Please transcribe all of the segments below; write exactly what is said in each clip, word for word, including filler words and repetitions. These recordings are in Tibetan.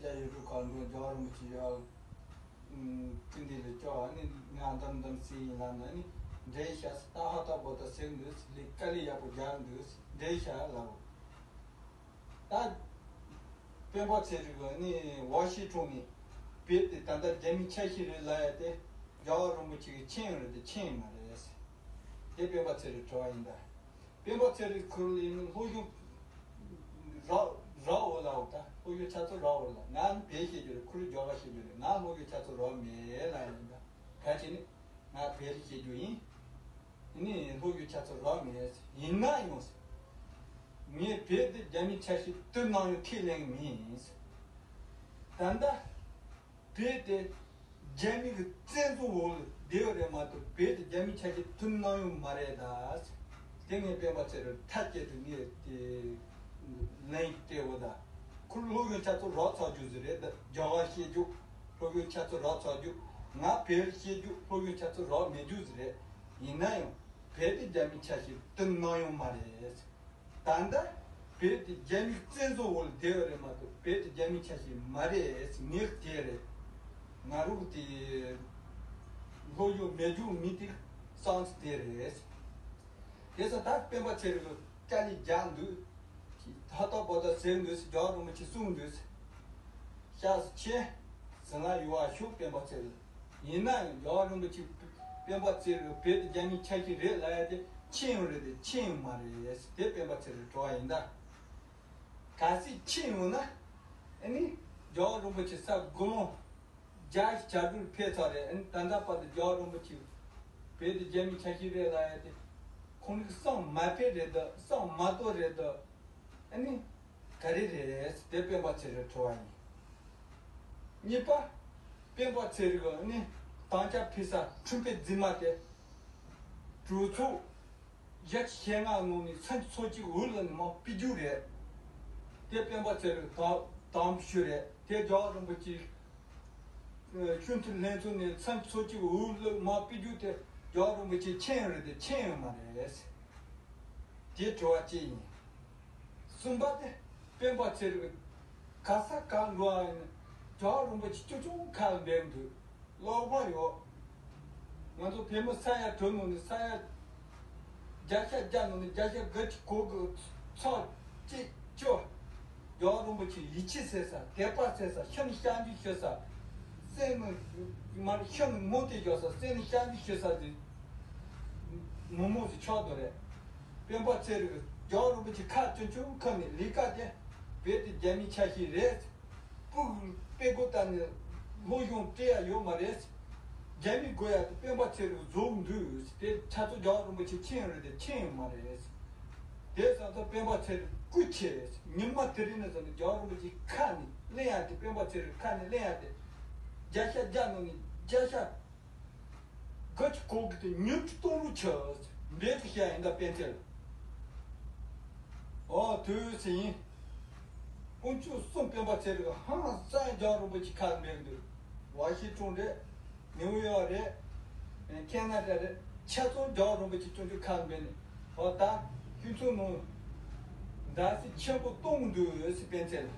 རྒྱ་ཡུལ་གྲུ་ཁ་འགྲོ་རྒྱ་རིན་པོ་ཆེ་ཡར་ཀི་འདི་ལ་ཅོག་ཨ་ནི་ང་འདམ་འདམ་སི་ཡིན་ལ་ན་ནི་འདྲེ་ཤ་སི་ཏ་ཧ་ཏ་པོ་ཏ་སེང་འདུས་ལི་ཀ་ལི་ཡག་པོ་རྒྱག་འདུས་འདྲེ་ཤ་ལའོ། ད་སྤེན་པ་ཚེ་རིང་གི་ནི་ཝ་ཤི་ཀྲུང་ནི་བེད་དེ་ད་ལྟ་རྒྱ་མི་ཆ་ཤི་རེད་ལ་ཡ་དེ་རྒྱ་རིན་པོ་ཆེ་གི་ཆེན་རེད་དེ་ཆེན་མ་རེད། དེ་སྤེན་པ་ཚེ་རིང་དྲི་བ་ཡིན་ད། སྤེན་པ་ཚེ་རིང་ཁུར་ལ་ཡིན་ལྷོ་གཞུང་ར་ར་འོ་ལ་འོ་ད་ལྷོ་གཞུང་ཆ་ཚོ་ར་འོ་ལ་ང་ནི་བེད་བཤད་རྒྱུ་རེད། ཁུར་རྒྱ་གར་བཤད་རྒྱུ་རེད། ང་ལྷོ་གཞུང་ཆ་ཚོ་ར་མེད་ལ་ཡིན་ད། ག་ཅི་ནི་ང་བེད་བཤད་རྒྱུ་ཡིན། ནི་ལྷོ་གཞུང་ཆ་ཚོ་ར་མེད། ཡིན་ན་ཡང་ངས་བེད་དེ་རྒྱ་མི་ཆ་ཤི་དུ་ནང་ཡོད་ཁས་ལེན་མིན། ད་ལྟ་བེད་དེ་རྒྱ་མི་གི་བཙན་བཟུང་འོག་ལ་བསྡད་ཡོད་རེད་མ་གཏོགས་བེད་དེ་རྒྱ་མི་ཆ་ཤི་དུ་ནང་ཡོད་མ་རེད་ད། དེ་ངས་སྤེན་པ་ཚེ་རིང་ཐག་བཅད་དུ་ངས་དེ་ལན་སྤྲད་འོ་ད། ཁུར་ལྷོ་གཞུང་ཆ་ཚོ་ར་ཚོགས་རྒྱུ་ཟིག་རེད་ད། རྒྱ་གར་བཤད་རྒྱུ་ལྷོ་གཞུང་ཆ་ཚོ་ར་ཚོགས་རྒྱུ། ང་བེད་བཤད་རྒྱུ་ལྷོ་གཞུང་ཆ་ཚོ་ར་མེད་རྒྱུ་ཟིག་རེད། ཡིན་ན་ཡང་བེད་དེ་རྒྱ་མི་ཆ་ཤི་དུ་ནང་ཡོད་མ་རེད། ད་ལྟ་བེད་དེ་རྒྱ་མི་བཙན་བཟུང་འོག་ལ་བསྡད་ཡོད་རེད་མ་གཏོགས་བེད་དེ་རྒྱ་མི་ཆ་ཤི་མ་རེད། ངས་དེ་རེད། ང་རུ་དེ་ལྷོ་གཞུང་མེད་རྒྱུ་མི་དེ་སང་ཚེ་དེ་རེད། དེ་ས་ད་སྤེན་པ་ཚེ་རིང་གི་ཀ་ལི་རྒྱག་འདུག་ཧ་ཏོ་པོ་ཏོ་ཟེར་འདུག་རྒྱ་རིན་པོ་ཆེ་གསུང་འདུག་ཤ་ཆེ་ཟེར་ན་ཡུ་བ་ཤུག་སྤེན་པ་ཚེ་རིང་། ཡིན་ན་ཡང་རྒྱ་རིན་པོ་ཆེ་སྤེན་པ་ཚེ་རིང་བེད་དེ་རྒྱ་མི་ཆ་ཤི་རེད་ལ་ཡ་དེ་ཆེན་ཡང་རེད་དེ་ཆེན་ཡང་མ་རེད། དེ་སྤེན་པ་ཚེ་རིང་དྲི་བ་ཡིན་ད། གལ་སྲིད་ཆེན་ཡོང་ན་ཨ་ནི་རྒྱ་རིན་པོ་ཆེ་ས་དགུང་ལོ་བརྒྱ་ཞིག་བྱ་རྒྱུར་ཕེབས་ཚར་རེད། ཨ་ནི་ད་ལྟ་བར་དུ་རྒྱ་རིན་པོ་ཆེ་བེད་དེ་རྒྱ་མི་ཆ་ཤི་རེད་ལ་ཡ་དེ་ཁོང་གི་སང་མ་ཕེབས་རེད་ད། སང་མ་གཏོགས་རེད་ད། ཨ་ནི་ག་རེ་རེད། དེ་སྤེན་པ་ཚེ་རིང་དྲི་བ་ཡིན། གཉིས་པ། སྤེན་པ་ཚེ་རིང་གི་ནི་དམ་བཅའ་ཕུལ་ས་ཁྲིམས་དཔེ་རྫུན་མ་དེ་གྲོས་ཚོགས་བཞི་བཅུ་ཞེ་ལྔ་ནང་ནས་ཚན་ཚོ་གཅིག་འོས་ལ་མ་ཕུལ་རྒྱུ་རེད། དེ་སྤེན་པ་ཚེ་རིང་དམ་དམ་ཞུ་རེད། དེ་རྒྱ་རིན་པོ་ཆེ་ཞུ་མཐུན་ལྷན་ཚོགས་ནས་ཚན་ཚོ་གཅིག་འོས་ལ་མ་ཕུལ་རྒྱུ་དེ་རྒྱ་རིན་པོ་ཆེ་ཆེན་རེད་དེ་ཆེན་ཡོད་མ་རེད། དེ་དྲི་བ་གཅིག་ཡིན། གསུམ་པ་དེ་སྤེན་པ་ཚེ་རིང་ག་ས་ག་འགྲོ་བ་ཡིན་ན་རྒྱ་རིན་པོ་ཆེ་ཅུང་ཅུང་ཁ་ལ་འབེབས་འདུག་ཀློག་པ་ཡོད། ང་ཚོ་བོད་མི་ས་ཡ་དྲུག་ནང་ནས་ས་ཡ་བརྒྱ་ཆ་བརྒྱ་ནང་ནས་བརྒྱ་ཆ་དགུ་བཅུ་གོ་དགུ་ཚོ་གཅིག་བཅུ། རྒྱ་རིན་པོ་ཆེ་ཡིད་ཆེས་ཟེར་ས་དད་པ་ཟེར་ས་ཤིན་ཏུ་སྐྱབས་འཇུག་ཞུ་ས། སེམས་ནི་མར་ཤིན་ཏུ་མོ་དེ་ཞོག་ས་སེམས་ནི་སྐྱབས་འཇུག་ཞུ་ས་དེ་མོ་མོ་ཞིག་ཆགས་འདུག་རེད། སྤེན་པ་ཚེ་རིང་རྒྱ་རིན་པོ་ཆེ་ཁ་ཆུང་ཆུང་ཁ་ནས་ལས་ཀ་དེ་བེད་དེ་རྒྱ་མི་ཆ་ཤས་རེད། སྤུ་གུ་དཔེ་གོ་ལྟ་ནས་སློབ་སྦྱོང་སྤྲད་ཡ་ཡོད་མ་རེད། རྒྱ་མི་དགོས་ཡ་དེ་སྤེན་པ་ཚེ་རིང་བཟོ་འདུག་དེ་ཆ་ཚོ་རྒྱ་རིན་པོ་ཆེ་ཆེན་རེད་དེ་ཆེན་ཡོད་མ་རེད། དེ་ཙང་ཚོ་སྤེན་པ་ཚེ་རིང་སྐུ་ཆེ། ཉི་མ་དེ་རིང་ནས་བཟུང་ནས་རྒྱ་རིན་པོ་ཆེ་ཁ་ནས་གླེང་ཡ་དེ་སྤེན་པ་ཚེ་རིང་ཁ་ནས་གླེང་ཡ་དེ་བརྒྱ་ཆ་བརྒྱ་ནང་ནས་བརྒྱ་ཆ་དགུ་བཅུ་གོ་དགུ་དེ་ཉིས་བཅུ་སྟོང་རུ་ཆགས། འབྲས་དུ་བཤད་ཡིན་ད་སྤེན་ཚེ་ལ། ཨོ་དུས་ཟིན། དཀོན་མཆོག་གསུམ་སྤེན་པ་ཚེ་རིང་ཧང་སང་རྒྱ་རིན་པོ་ཆེ་ཁ་ལ་འབེབས་འདུག་ཝ་ཤིང་ཊོན་རེད། ནིའུ་ཡོག་རེད། ཁེ་ན་ཌ་རེད། ཆ་ཚང་རྒྱ་རིན་པོ་ཆེ་སྐྱོན་བརྗོད་ཁ་ལ་འབེབས་ནས་ཨོ་ད་ཁྱོད་ཚོ་ནང་ཟླ་ཟེར་ཆེན་པོ་གཏོང་འདུག་ཟེར་སྤེན་ཚེ་ལ།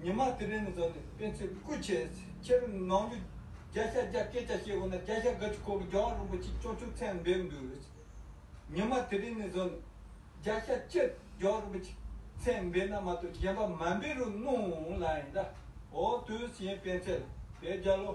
ཉི་མ་དེ་རིང་ནས་བཟུང་ནས་སྤེན་ཚེ་སྐུ་ཆེ། ཁྱེད་རང་ནང་ལུགས་བརྒྱ་ཆ་བརྒྱ་སྐད་ཆ་བཤད་དགོས་ན་བརྒྱ་ཆ་དགུ་བཅུ་གོ་དགུ་རྒྱ་རིན་པོ་ཆེ་སྐྱོན་བརྗོད་ཚད་འབེབས་འདུག་ཉི་མ་དེ་རིང་ནས་བཟུང་བརྒྱ་ཆ་གཅིག་རྒྱ་རིན་པོ་ཆེ་ཚད་འབེབས་ན་མ་གཏོགས་གཞན་པ་མ་འབེབས་རོགས་གནང་ལ་ཡིན་ད། ཨོ་དུས་ཡིན་སྤེན་ཚེ་ལ་བོད་རྒྱལ་ལོ།